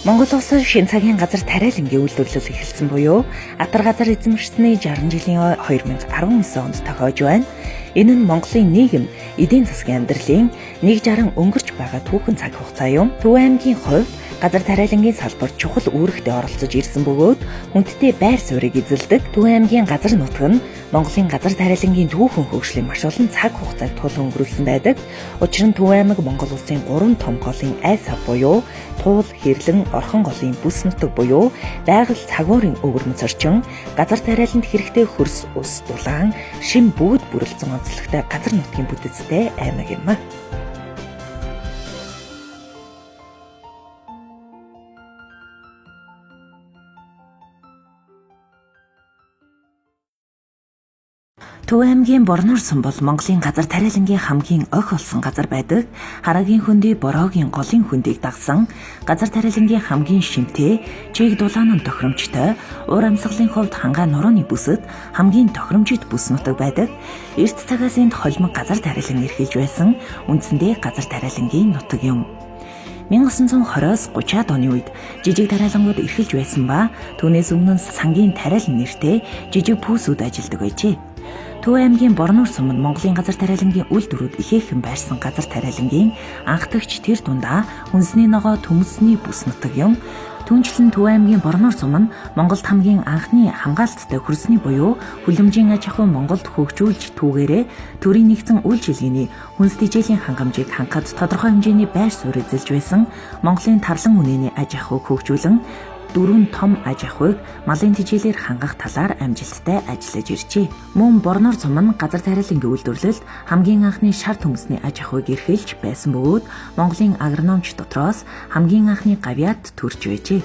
Монгол улсын шинэ цагийн газар тариалангийн үйлдвэрлэл эхэлсэн буюу атар газар эзэмшсэний 60 жилийн 2019 онд тохиож байна. Энэ нь Монголын нийгэм, эдийн засгийн амьдралын нэг 60 өнгөрч байгаа түүхэн цаг хугацаа юм. Төв аймгийн хувьд газар тариалангийн салбарт чухал үүрэгтэй оролцож ирсэн бөгөөд хүндтэй байр суурийг эзэлдэг. Төв аймгийн газар нутаг нь Монголын газар тариалангийн түүхэн хөгжлийн маш олон цаг хугацааг тул өнгөрүүлсэн байдаг. Учир нь Төв аймаг Монгол улсын 3 том голын ай сав буюу Туул, Хэрлэн, Орхон голын бүс нутаг буюу байгаль цагуурын өвөрмөц орчин, газар тариаланд хэрэгтэй хөрс, ус, дулаан, шим бүгд бүрэлдсэн онцлогтой газар нутгийн бүтэцтэй аймаг юм. Төв аймгийн Борнуур сум бол Монголын газар тариалангийн хамгийн ох болсон газар байдаг. Харагийн хөндий, Бороогийн голын хөндийг дагсан газар тариалангийн хамгийн шимтэй, чиг дулаан нь тохиромжтой, уур амьсгалын хувьд хангаа нурууны бүсэд хамгийн тохиромжит бүс нутаг байдаг. Эрт цагаас энд холимог газар тариалан эрхэлж байсан, үндсэндээ газар тариалангийн нутаг юм. 1920-оос 30-аад оны үед жижиг тариалангууд эрхэлж байсан ба түүнээс өмнө сангийн тариалан нэртэй жижиг пүүсүүд ажилладаг байжээ. Төв аймгийн Борнуур сум нь Монголын газар тариалангийн үл дүрүүд ихээхэн байрсан газар тариалангийн анхдагч тэр дундаа хүнсний ногоо төмөсний бүс нутаг юм. Түүнчлэн Төв аймгийн Борнуур сум нь Монголд хамгийн анхны хамгаалттай хөрсний буюу хүлэмжийн аж ахуй Монголд хөгжүүлж түүгээрээ төрийн нэгдсэн үйлчилгээний хүнс тэжээлийн хангамжийг хангахад тодорхой хэмжээний байр суурь эзэлж байсан Монголын тарлан үнээний аж ахуйг хөгжүүлэн дөрвөн том аж ахуйг малын тэжээлээр хангах талаар амжилттай ажиллаж иржээ. Мөн Борнуур сум нь газар тариалангийн үйлдвэрлэлд хамгийн анхны шар төмөсний аж ахуйг эрхэлж байсан бөгөөд Монголын агрономч дотроос хамгийн анхны гавьяат төрж байжээ.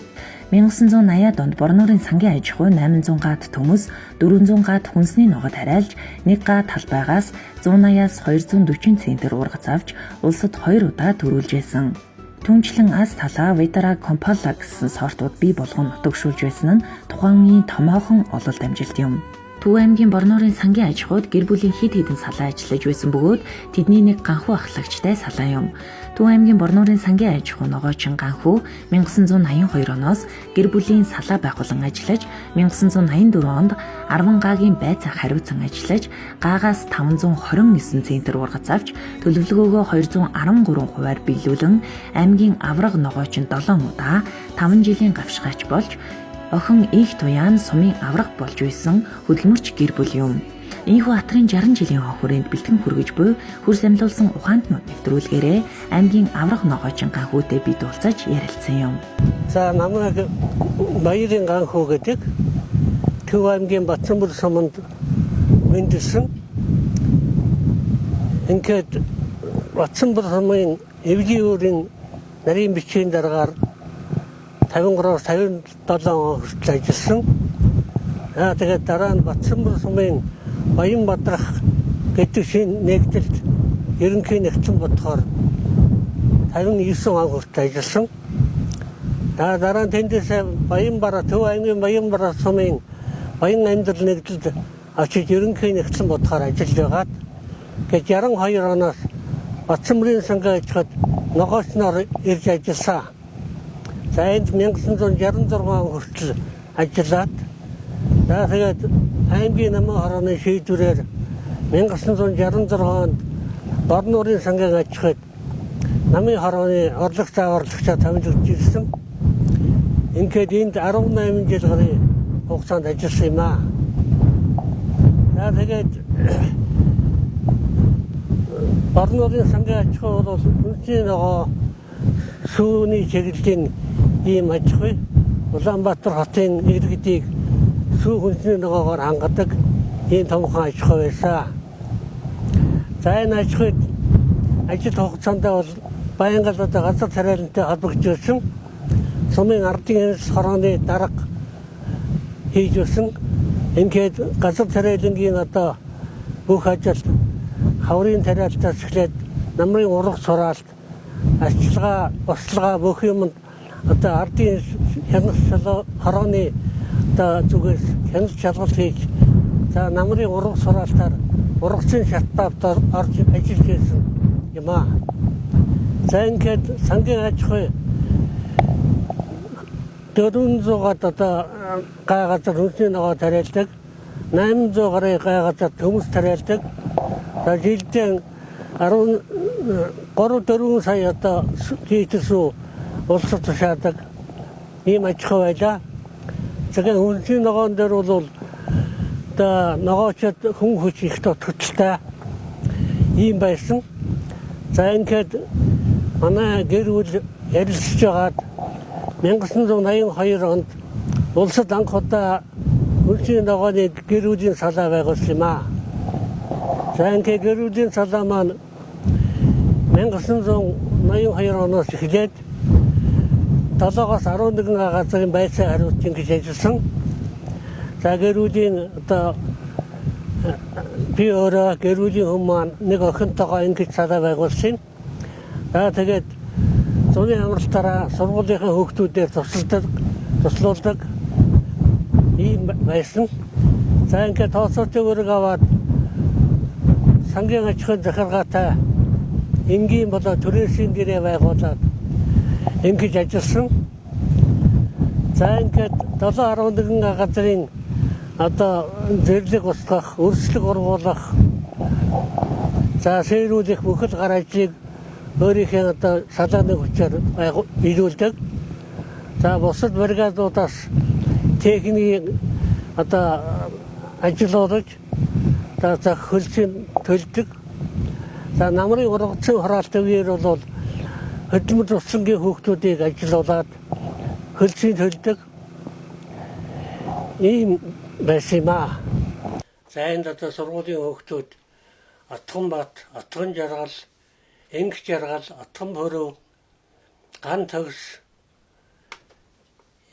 1980-ад онд Борнуурын сангийн аж ахуй 800 гад төмөс, 400 гад хүнсний ногоо тариалж, 1 га талбайгаас 180-аас 240 центр ургац авч улсад 2 удаа төрүүлж байсан. Түүнчлэн Аз талаа Видара Компала гэсэн сортууд бий болгон нутагшуулж байсан нь тухайн үеийн томоохон ололт амжилт юм. Төв аймгийн Борнуурын сангийн аж ахуйд гэр бүлийн хэд хэдэн салаа ажиллаж байсан бөгөөд тэдний нэг Ганхүү ахлагчтай салаа юм. Төв аймгийн Борнуурын сангийн аж ахуй ногоочин Ганхүү 1982 оноос гэр бүлийн салаа байгуулан ажиллаж 1984 онд 10 гагийн байцаа хариуцсан ажиллаж гаагаас 529 центр ургац авч төлөвлөгөөгөө 213 хувиар биелүүлэн аймгийн авраг ногоочин 7 удаа 5 жилийн гавшгаач болж охин Инх Туяан сумын авраг болж байсан хөдөлмөрч гэр бүл юм. Ийхүү атрын 60 жилийн он хүрээнд бэлтгэн хүргэж буй хөрс амьлуулсан ухаантнууд нэвтрүүлгээрээ аймгийн авраг ногоочин Ганхүүтэй бид уулзаж ярилцсан юм. За намайг Баярын Ганхүү гэдэг Төв аймгийн Батсанбар суманд мэндэлсэн. Ингээд Батсанбар сумын эвлийн өөрийн нарийн бичгийн даргаар 53-аас 57 он хүртэл ажилласан. Аа тэгээд дараа нь Батсанбар сумын Баян Бадрах гэдэг шинэ нэгдэлд ерөнхий нэгтлэн бодохоор 59 он хүртэл ажилласан. Дараа нь тэндээс Баян Бараа Төв аймгийн Баян Бараа сумын Баян амьдрал нэгдэлд очиж ерөнхий нэгтлэн бодохоор ажиллаж байгаад гээд 62 оноос Батсанбарын сангаа ажихад ногоочноор ирж ажилласан. За энд 1966 он хүртэл ажиллаад за тэгээд аймгийн намын хорооны шийдвэрээр 1966 онд Борнуурын сангийн аж ахуйд намын хорооны орлог зааварлагчаа томилогдож ирсэн. Ингээд энд 18 жил гаруй хугацаанд ажилласан юм аа. За тэгээд Борнуурын сангийн аж ахуй бол үндэсний ногоо сүүний чиглэлийн ийм аж ахуй Улаанбаатар хотын иргэдийг сүү хүнсний ногоогоор хангадаг ийм томхон аж ахуй байсан. За энэ аж ахуйд ажил хугацаанд бол байнга л одоо газар тариалантай холбогдож байсан. Сумын ардын хяналт хорооны дарга хийж байсан. Ингээд газар тариалангийн одоо бүх ажил хаврын тариалтаас эхлээд намрын урах сураалт, арчилгаа, бослогоо бүх юмд одоо ардын хяналт хорооны одоо зүгээс хяналт шалгалт хийж за намрын урах сураалтаар ургацын шатаавд орж ажиллаж байсан юм аа. За ингээд сангийн аж ахуй 400-аад одоо гай газар үндэсний ногоо тариалдаг. 800 гаруй гай газар төмөс тариалдаг. За жилдээ 13 4 сая одоо литр сүү улсад тушаадаг ийм аж ахуй байлаа. Тэгэхээр үндэсний ногоон дээр бол одоо ногоочод хүн хүч их дутагдaltaй ийм байсан. За ингээд манай гэр бүл ярилцж байгаад 1982 онд улсад анх удаа үндэсний ногооны гэр бүлийн салаа байгуулсан юм аа. За ингээд гэр бүлийн салаа маань 1982 оноос эхлээд 7-оос 11 газрын байцаа хариуцж ингэж ажилласан. За гэр бүлийн одоо би өөрөө гэр бүлийн хүн маань нэг охинтойгоо ингэж салаа байгуулсан. За тэгээд зуны амралтаараа сургуулийнхаа хүүхдүүдээр тусалдаг, туслуулдаг ийм байсан. За ингээд тооцоолтын үүрэг аваад сангийн аж ахуйн захиргаатай энгийн болоо түрээсийн гэрээ байгуулад ингэж ажилласан. За ингээд 7.11 газрын одоо зэрлэг устгах, өрсөлдөг ургуулах, за сэрүүлэх бүхэл гар ажлыг өөрийнхөө одоо салааны хүчээр биелүүлдэг. За бусад бригадуудаас техникийн одоо ажилуулж за хөлсийн төлдөг. За намрын ургацын хураалтын үеэр бол хөдөлмөр тусламжийн хүүхдүүдийг ажилуулад хөлсийн төлдөг. Ийм байсан юм аа. За энд одоо сургуулийн хүүхдүүд Отгонбат, Отгон жаргал, Энх жаргал, Отгон хөрөв, Ган төгс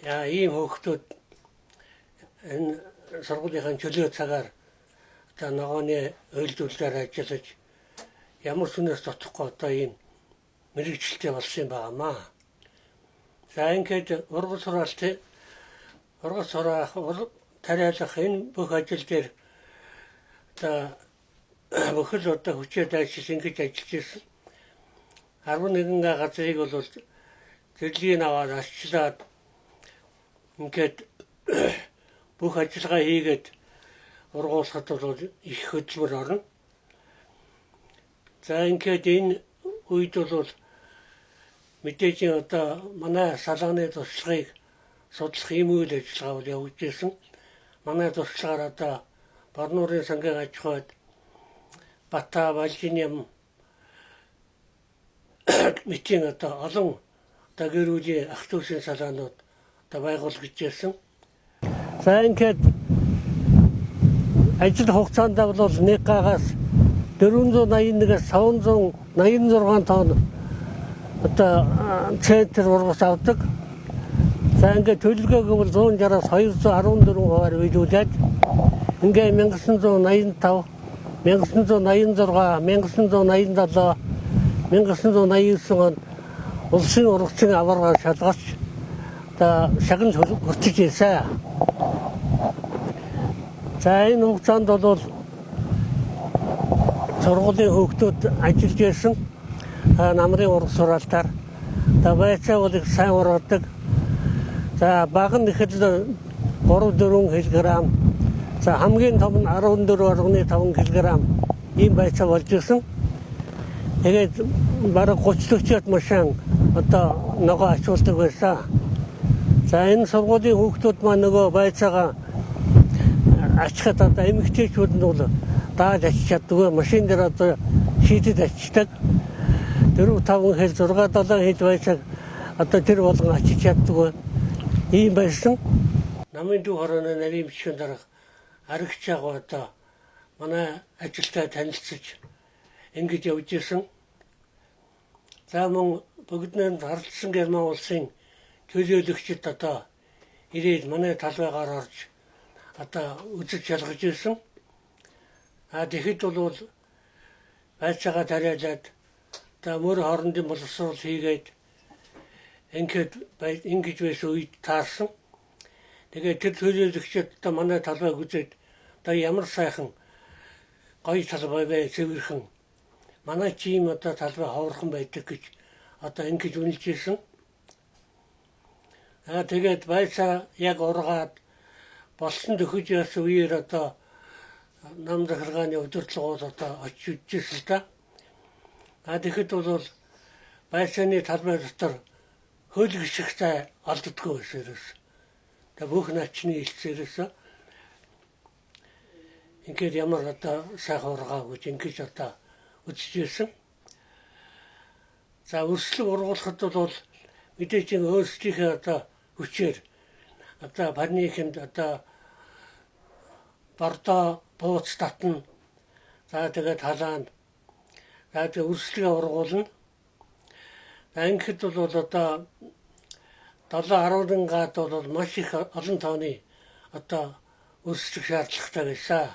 яа ийм хүүхдүүд энэ сургуулийнхаа чөлөө цагаар одоо ногооны үйлдвэрлэлээр ажиллаж ямар сүнээс дутахгүй одоо ийм мэргэжилтэй болсон юм байна. За ингээд ургас хураалт, ургас хураах, тариалах энэ бүх ажил дээр одоо бүхэл одоо хүчээр дайчилж ингэж ажиллаж ирсэн. 11 газрыг бол зэрлэгийг аваад арчлаад ингээд бүх ажиллагаа хийгээд ургуулахад бол их хөдөлмөр орно. За ингээд энэ үед бол мэдээж одоо манай салааны туршлагыг судлах ийм үйл ажиллагаа бол явагдаж ирсэн. Манай туршлагаар одоо Борнуурын сангийн аж ахуйд Бата, Балжиням мэтийн одоо олон одоо гэр бүлийн ах дүүсийн салаанууд одоо байгуулагдаж ирсэн. За ингээд ажил хугацаанд бол нэг гаагаас 481-ээс 586 тонн одоо центр ургас авдаг. За ингээд төлөвлөгөөг бол 160-аас 214 хувиар биелүүлээд ингээд 1985, 1986, 1987, 1989 онд улсын ургацын аваргаар шалгарч одоо шагнал хүртэж ирсэн. За энэ хугацаанд бол сургуулийн хүүхдүүд ажиллаж байсан. Намрын ургац хураалтаар байцаа бол их сайн ургадаг. За бага нь ихэд 3-4 кг. За хамгийн том нь 14.5 кг ийм байцаа болж ирсэн. Тэгээд бараг 30 40 машин одоо ногоо ачуулдаг байсан. За энэ сургуулийн хүүхдүүд маань нөгөө байцаагаа ачхад одоо эмэгтэйчүүд нь бол дааж ачиж чаддаггүй, машин дээр одоо шийдэд ачдаг. 4-5 хэл 6-7 хэл байцааг одоо тэр болгон ачиж чаддаггүй ийм байсан. Намын дүү хорооны нарийн бичгийн дарга Аригч яг одоо манай ажилтай танилцаж ингэж явж исэн. За мөн бүгд найрамд харалцсан Герман улсын төлөөлөгчд одоо ирээд манай талбайгаар орж одоо үзэж шалгаж ирсэн. А тэгэхэд бол байцаагаа тариалаад одоо мөр хоорондын боловсрол хийгээд ингээд ингэж байсан үед таарсан. Тэгээд тэр төлөөлөгчд одоо манай талбайг үзээд одоо ямар сайхан гоё талбай бай, цэвэрхэн. Манай чи ийм одоо талбай ховорхон байдаг гэж одоо ингэж үнэлж ирсэн. Тэгээд байцаа яг ургаад болсон төхөж явсан үеэр одоо нам захиргааны удирдлага бол одоо очиж үзчихсэн л да. Тэгэхэд бол байцааны талбай дотор хөл гიშгтэй олддоггүй байсан ерөөс. Тэгээ бүх начны хэлцээрээс ингээд ямар одоо сайхан ургаа гэж ингэж одоо үзэж ирсэн. За өрсөлөг ургуулахад бол мэдээж өөрсдийнхээ одоо хүчээр одоо парныхэнд одоо бордоо бууц татна. За тэгээд халаана. За тэгээд өрсөлгөө ургуулна. За ингэхэд бол одоо 7.11 гад бол маш их олон тооны одоо өрсөлдөх шаардлагатай байсан.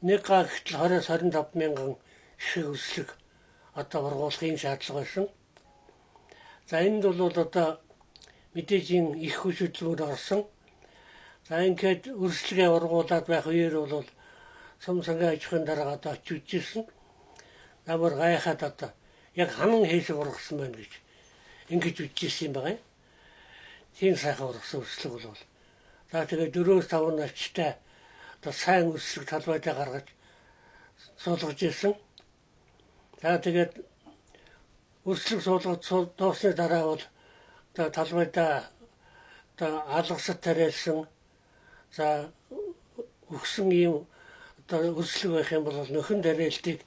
Нэг га гэтэл 20-25 мянган шиг өрсөлдөг одоо ургуулахын шаардлага байсан. За энд бол одоо мэдээж их хүч хөдөлмөр орсон. За ингээд өрсөлгөө ургуулад байх үеэр бол сум сангийн аж ахуйн дарга одоо очиж үзчихсэн. Намар гайхаад одоо яг ханан хийсэг ургасан байна гэж ингэж үзчихсэн юм байна. Тийм сайхан ургасан өрсөлөг бол. За тэгээд 4-5 навчтай одоо сайн өрсөлөг талбайдаа гаргаж суулгаж ирсэн. За тэгээд өрсөлөг суулгаж дууссаны дараа бол одоо талбайдаа одоо алгасад тариалсан, за өгсөн ийм одоо өрсөлөг байх юм бол нөхөн тариалтыг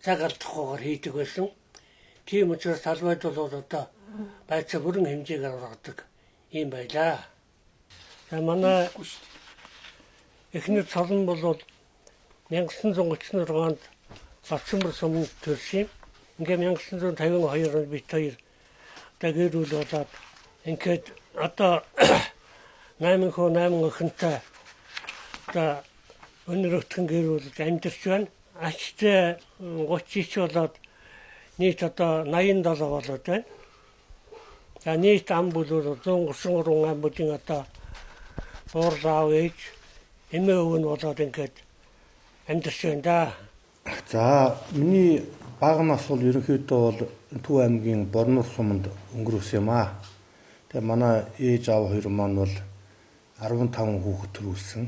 цаг алдахгүйгээр хийдэг байсан. Тийм учраас талбайд бол одоо байцаа бүрэн хэмжээгээр ургадаг юм байлаа. За манай эхнэр цолон бол 1936 онд Батсанбар суманд төрсөн. Ингээ 1952 онд бид хоёр одоо гэр бүл болоод ингээд одоо 8 хүү 8 охинтой одоо өнөр өтгөн гэр бүл амьдарч байна. Ачтай 39 болоод нийт одоо 87 болоод байна. За нийт ам бүл бол 133 ам бүлийн одоо буурал аав ээж эмээ өвөө нь болоод ингээд амьдарч байна да. За миний бага нас бол ерөнхийдөө бол Төв аймгийн Борнуур суманд өнгөрөөсөн юм аа. Тэгээ манай ээж аав хоёр маань бол 15 хүүхэд төрүүлсэн.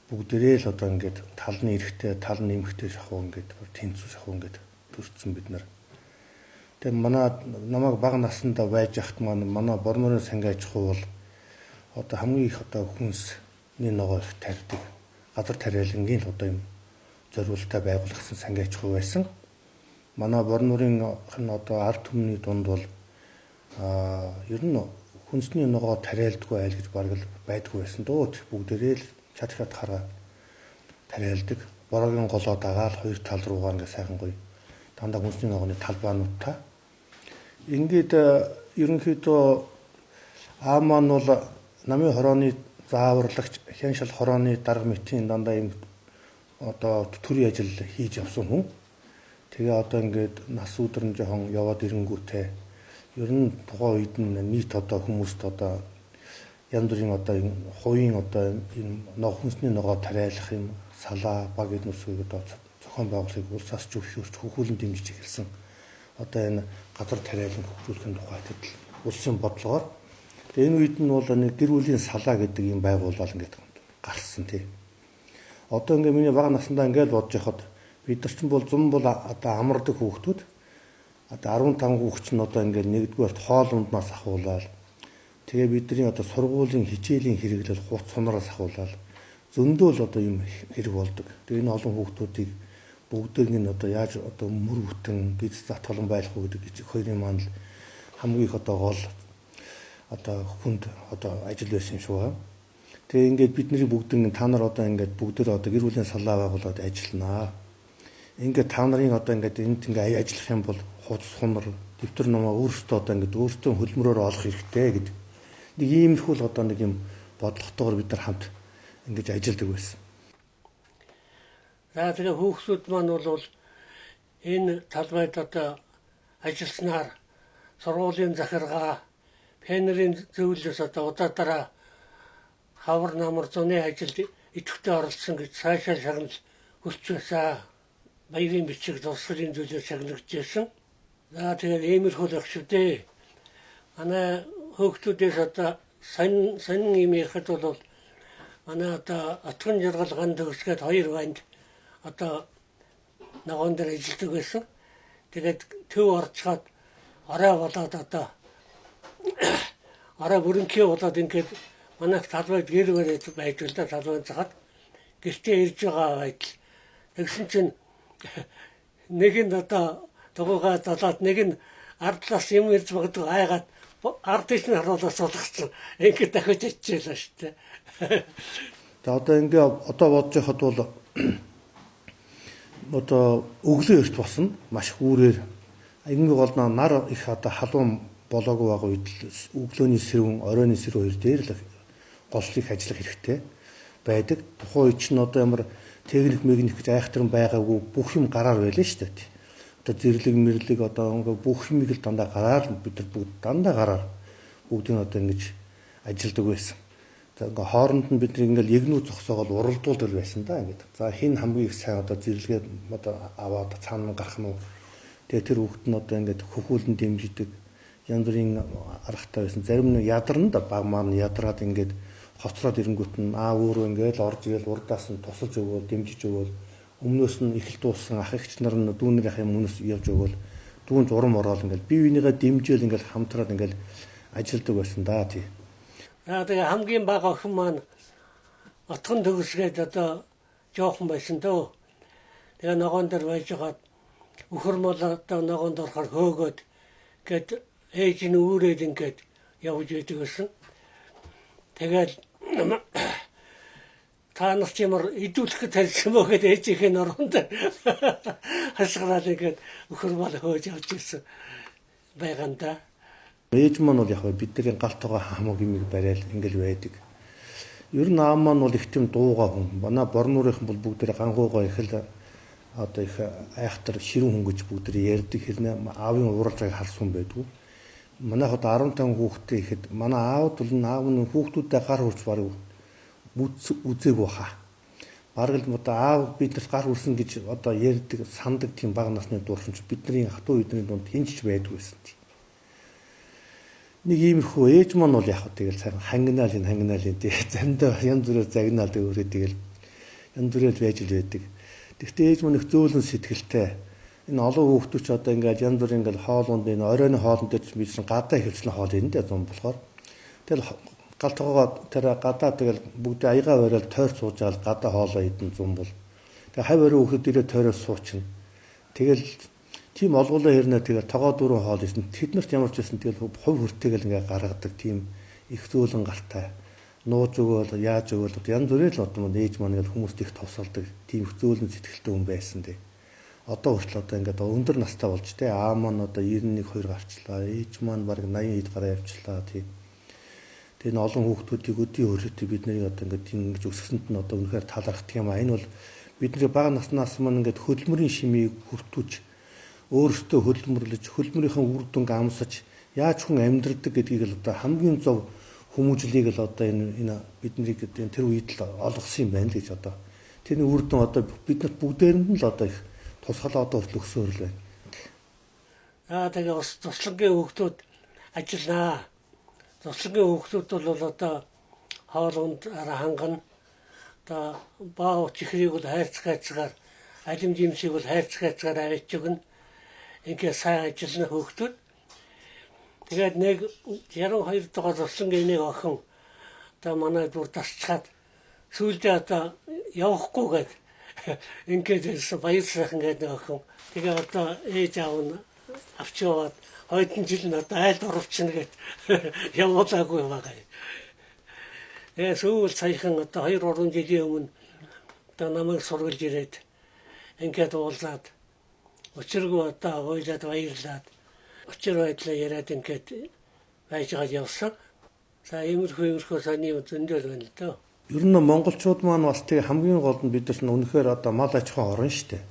Бүгдээрээ л одоо ингээд тал нь эрэгтэй, тал нь эмэгтэй шахуу ингээд тэнцүү шахуу ингээд төрсөн бид нар. Тэгээ манай намайг бага наснда байж ахт маань манай Борнуурын сангийн аж ахуй бол одоо хамгийн их одоо хүнсний ногоо их тарьдаг. Газар тариалангийн л одоо юм зориултаа байгуулагдсан сангийн аж ахуй байсан. Манай Борнуурын одоо ард түмний дунд бол ер нь хүнсний ногоо тариалдгүй айл гэж бараг л байдгүй байсан дөө. Бүгдээрээ л чад хатхаараа тариалдаг. Бороогийн голоо дагаал хоёр тал руугаа ингээ сайхан гоё дандаа хүнсний ногооны талбаануудтай. Ингээд ерөнхийдөө аа маань бол намын хорооны зааварлагч, хяншил хорооны дарга мэтийн дандаа юм одоо төрийн ажил хийж явсан хүн. Тэгээ одоо ингээд нас өдөр нь жоохон яваад ирэнгүүтээ ер нь тухайн үед нь нийт одоо хүмүүст одоо янз бүрийн одоо хувийн одоо энэ хүнсний ногоо тариалах юм салаа баг эднүсгийг одоо зохион байгуулахыг улсаас зөвшөөрч хөхүүлэн дэмжиж эхэлсэн. Одоо энэ газар тариалан хөгжүүлэхийн тухайд улсын бодлогоор тэгээ энэ үед нь бол нэг гэр бүлийн салаа гэдэг юм байгууллал ингээд гарсан тий. Одоо ингээд миний бага насндаа ингээд бодож яхад бид нар чинь бол зам бол одоо амардаг хүүхдүүд одоо 15 хүүхд чинь одоо ингээд нэгдүгээрт хоол унднаас ахуулаад тэгээ бидний одоо сургуулийн хичээлийн хэрэглэл хуц сунараас ахуулаад зөндөө л одоо юм хэрэг болдог. Тэгээ энэ олон хүүхдүүдийг бүгдийг нь одоо яаж одоо мөр бүтэн гиз затгалан байх уу гэдэг эцэг хоёрын маань л хамгийн их одоо гол одоо хүнд одоо ажил байсан юм шиг байна. Тэгээ ингээд бидний бүгдэн та нар одоо ингээд бүгдээр одоо гэр бүлийн салаа байгуулад ажилланаа. Ингээд та нарын одоо ингээд энд ингээд ажиллах юм бол хуц сунар дэвтэр номоо өөрсдөө одоо ингээд өөрсдөө хөлмөрөөр олох хэрэгтэй гэдэг. Нэг иймэрхүү л одоо нэг юм бодлоготойгоор бид нар хамт ингэж ажилладаг байсан. За тэгээ хүүхдүүд маань бол энэ талбайд одоо ажилласнаар сургуулийн захиргаа, пионерын зөвлөлөөс одоо удаадаараа хавар намар зуны ажилд идэвхтэй оролцсон гэж цаашаа шагнал хүрч байсан. Баярын бичиг зурсгалын зүйлээр шагнагдчихсан. За тэгээд иймэрхүү л ах шүү дээ. Манай Хөөхтүүдээс одоо сонин сонин юм ярихад бол манай одоо Отгон жаргал ган төгсгээд хоёр банд одоо ногоон дээр ажилладаг байсан. Тэгээд төв орчхоод орой болоод одоо орой бүрэнхий болоод ингээд манайх талбайд гэр бариад байдаг л да, талбайн захад гэртээ ирж байгаа байдал. Тэгсэн чинь нэг нь одоо тугуугаа залаад, нэг нь ардлаас юм ирж магадгүй айгаад ард тийш нь харуулаад суулгацсан. Ингээд дахиж ичээлээ шүү дээ. За, одоо ингээ одоо бодож байхад бол одоо өглөө эрт босно, маш их үүрээр, ингээ гол нар их одоо халуун болоогүй байгаа үед л өглөөний сэрүүн, оройн сэрүүн хоёр дээр л голлох их ажиллах хэрэгтэй байдаг. Тухайн үед чинь одоо ямар техник механик гэж айхтар байгаагүй, бүх юм гараар байлаа шүү дээ. Одоо зэрлэг мэрлэг, одоо ингээ бүх юмыг л дандаа гараар, бид нар бүгд дандаа гараар бүгдийг одоо ингэж ажилладаг байсан. За, ингээ хооронд нь бид нар ингээл ягнуу зогсоогоол уралдуулдаг байсан да ингээд. За, хин хамгийн их сайн одоо зэрлэгээ одоо аваад цаана гарах нь уу. Тэгээ тэр хүүхд нь одоо ингээд хөхүүлэн дэмжидэг янз бүрийн аргатай байсан. Зарим нь ядарна да, баг маань ядраад ингээд хоцроод ирэнгүүт нь аа өөрөө ингээд орж ирэл урдаас нь тусалж өгөөл, дэмжиж өгөөл, өмнөөс нь их л дууссан ах эгч нар нь дүүнэр ах юм өмнөөс явж өгөөл, дүүн зурам ороод ингээд бие биенийгээ дэмжээл ингээд хамтраад ингээд ажилладаг байсан да тий. За, тэгээ хамгийн бага охин маань Отгон төгсгээд одоо жоохон байсан дөө. Тэгээ ногоон дээр байж байгаад үхэр мол одоо ногоонд орохоор хөөгөөд гээд ээж нь үүрээд ингээд явж идэг гэсэн. Тэгээд та нар ч ямар идүүлэхэд таньсан мөө гэд ээжийнхээ нороонд хасгараад ингээд үхэр мол хөөж явж ирсэн байгаа юм да. Ээж маань бол яг бидний гал тогоо хамаг юмыг барайл ингээл байдаг. Ер нь аав маань бол их тийм дууга хүн. Манай Борнуурынхан бол бүгд ганхуугаа их л одоо их айхтар ширүүн хүн гэж бүгд ярьдаг. Хэрнээ аавын уралдааг харсан байдгүй. Манайх одоо 15 хүүхэдтэй ихэд манай аавд бол аав нь хүүхдүүдээ гар хурж бараг үзээгүй хаа. Бараг л одоо аав биднэрт гар хүрсэн гэж одоо ярьдаг, сандаг тийм бага насны дурсамж бидний хатуу эдний дунд хинч ч байдгүй байсан тийм. Нэг иймэрхүү ээж маань бол яг тэгэл сайхан хангинаал энэ хангинаал энэ тий. Заримдаа янз бүрээр загнаал өөрөө тэгэл янз бүрээр байж л байдаг. Тэгвэл ээж маань их зөөлөн сэтгэлтэй. Энэ олон хүүхдүүд ч одоо ингээд янз бүрийн ингээд хоолунд, энэ оройн хоолн дээр ч бид чинь гадаа хөвчлэн хоол энэ дээ зам болохоор. Тэгэл гал тогоогоо тэр гадаа тэгэл бүгд аягаа бариад тойр сууж аал гадаа хоолоо идэн зам бол. Тэгээ хав орой хүүхдүүд ирээ тойроо суучна. Тэгэл тийм олгуулаа хэрнээ тэгэл тогоо дөрөв хоол исэн. Тэд нарт ямар ч байсан тэгэл хувь хүртээгэл ингээ гаргадаг тийм их зөөлөн галтай. Нууж өгөөл, яаж өгөөл янз бүрээр л одоо маань ээж маань ингээл хүмүүст их товсолдог тийм их зөөлөн сэтгэлтэй хүн байсан дээ. Одоо хүртэл одоо ингээд өндөр настай болж те, аа маань одоо 91 2 гарчлаа. Ээж маань бараг 80 хэд гараа явчлаа тий. Тэгээ энэ олон хүүхдүүдийг өдийн хөрөтөө бид нарыг одоо ингээд ингэж өсгсөнд нь одоо үнэхээр талархдаг юм а. Энэ бол бидний бага наснаас маань ингээд хөдөлмөрийн шимийг хүртүүж, өөрсдөө хөдөлмөрлөж, хөдөлмөрийнхөө үр дүнг амсаж, яаж хүн амьдрдаг гэдгийг л одоо хамгийн зөв хүмүүжлийг л одоо энэ энэ биднийг энэ тэр үед л олгосон юм байна л гэж одоо. Тэрний үр дүн одоо биднэрт бүгдээрэнд нь л одоо их тусгал одоо хүртэл өсөөр л байна. Аа, тэгээ бас туслангийн хүүхдүүд ажилланаа. Туслангийн хүүхдүүд бол одоо хоолунд араа хангана. Одоо баа чихрийг бол хайрцаг хайрцагаар, алим жимсийг бол хайрцаг хайрцагаар авчиж өгнө. Ингээд сайн ажиллана хүүхдүүд. Тэгээд нэг 62 дугаар туслангийн нэг охин одоо манай бүр тасчхаад сүүлдээ одоо явахгүй гээд ингээд хэлсэн, баяр сайхан гэдэг нэг охин. Тэгээ одоо ээж аав нь авч яваад хойдон жил нь одоо айлд оровчно гэд явуулаагүй байгаа. Тэгээ сүүл саяхан одоо 2 3 жилийн өмнө одоо намайг сургалж ирээд ингээд уулзаад, учиргүй одоо уйлаад баярлаад учир байдлаа яриад ингээд байж байгаа явсан. За, иймэрхүү сони юм зөндөл байна л дөө. Ер нь монголчууд маань бас тэг хамгийн гол нь бид нар үнэхээр одоо мал аж ахуйн орон шүү дээ.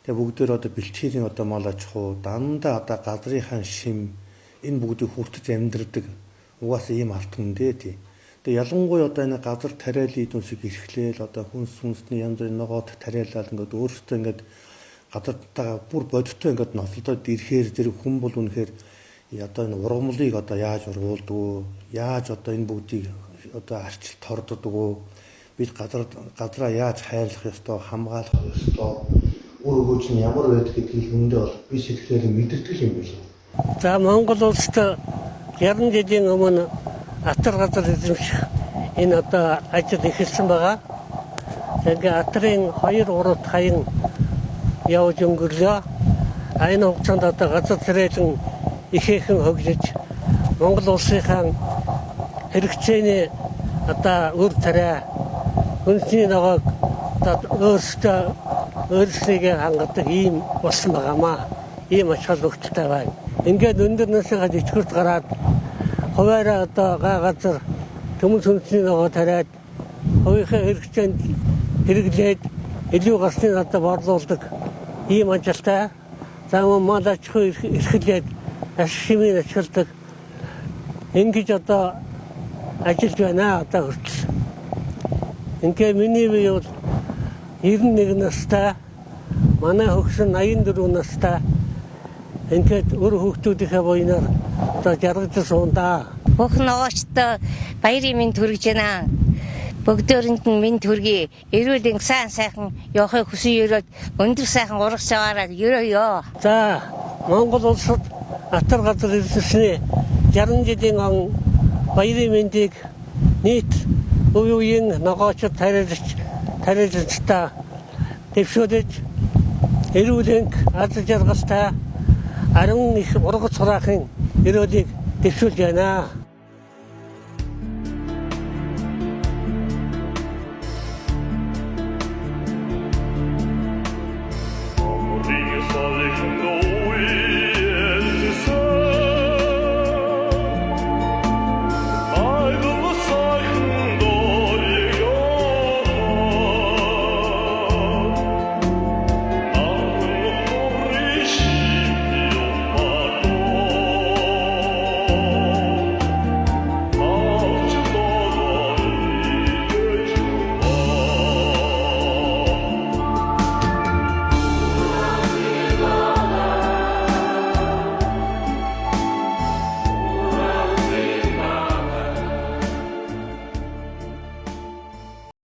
Тэгээ бүгдээр одоо бэлчээрийн одоо мал аж ахуй, дандаа одоо газрынхаа шим энэ бүгдийг хүртэж амьдрдаг. Угаасаа ийм алт хүн дээ тий. Тэгээ ялангуяа одоо энэ газар тариалын эдүнсийг эрхлээл, одоо хүнс хүнсний янз бүрийн ногоот тариалал ингээд өөрсдөө ингээд газартайгаа бүр бодиттой ингээд ноцолдоод ирэхээр зэрэг хүн бол үнэхээр Одоо энэ ургамлыг одоо яаж ургуулдаг вэ? Яаж одоо энэ бүгдийг одоо арчил торддог вэ? Бид газраа яаж хайрлах ёстой, хамгаалах ёстой, үр өгөөж нь ямар байдаг гэдгийг үүндээ бол би сэтгэлээр мэдэрдэг юм билээ. За, Монгол улсад 60 жилийн өмнө атар газар эзэмших энэ одоо ажил эхэлсэн байгаа. Тэгээ атрын 2 3 хаян явж өнгөрлөө. А энэ хугацаанд одоо газар тариалан ихээхэн хөгжиж, Монгол улсынхаа хэрэгцээний одоо үр тариа, үндэсний ногоог одоо өөрсдөө өөрсдийгөө хангадаг ийм болсон байгаамаа. Ийм ач холбогдолтой байна. Ингээд өндөр насныхаа итгэврт гараад хуваараа одоо гай газар төмөс үндэсний ногоо тариад, хувийнхаа хэрэгцээнд хэрэглээд, илүү гарсныг одоо борлуулдаг ийм ажилтай. За, мөн мал аж ахуй эрхлээд ашиг шимийг ашигладаг. Ингэж одоо ажиллаж байна одоо хүртэл. Ингээ миний бие бол 91 настай, манай хөгш нь 84 настай. Ингээд үр хүүхдүүдийнхээ буянаар одоо жаргаж суундаа. Бүх ногоочтой баярын мэнд хүргэж байна. Бүгдөөрэнд нь мэнд хүргэе. Эрүүл энх, сайн сайхан явахыг хүсэн ерөөд өндөр сайхан урагш аваарай ерөөё. За, Монгол улсад атар газар эзэмшний 60 жилийн он баярын мэндийг нийт үе үеийн ногоочид, тариалагч тариаланчдаа дэвшүүлж, эрүүл энх, аз жаргалтай, ариун их ургац хураахын ерөөлийг дэвшүүлж байна.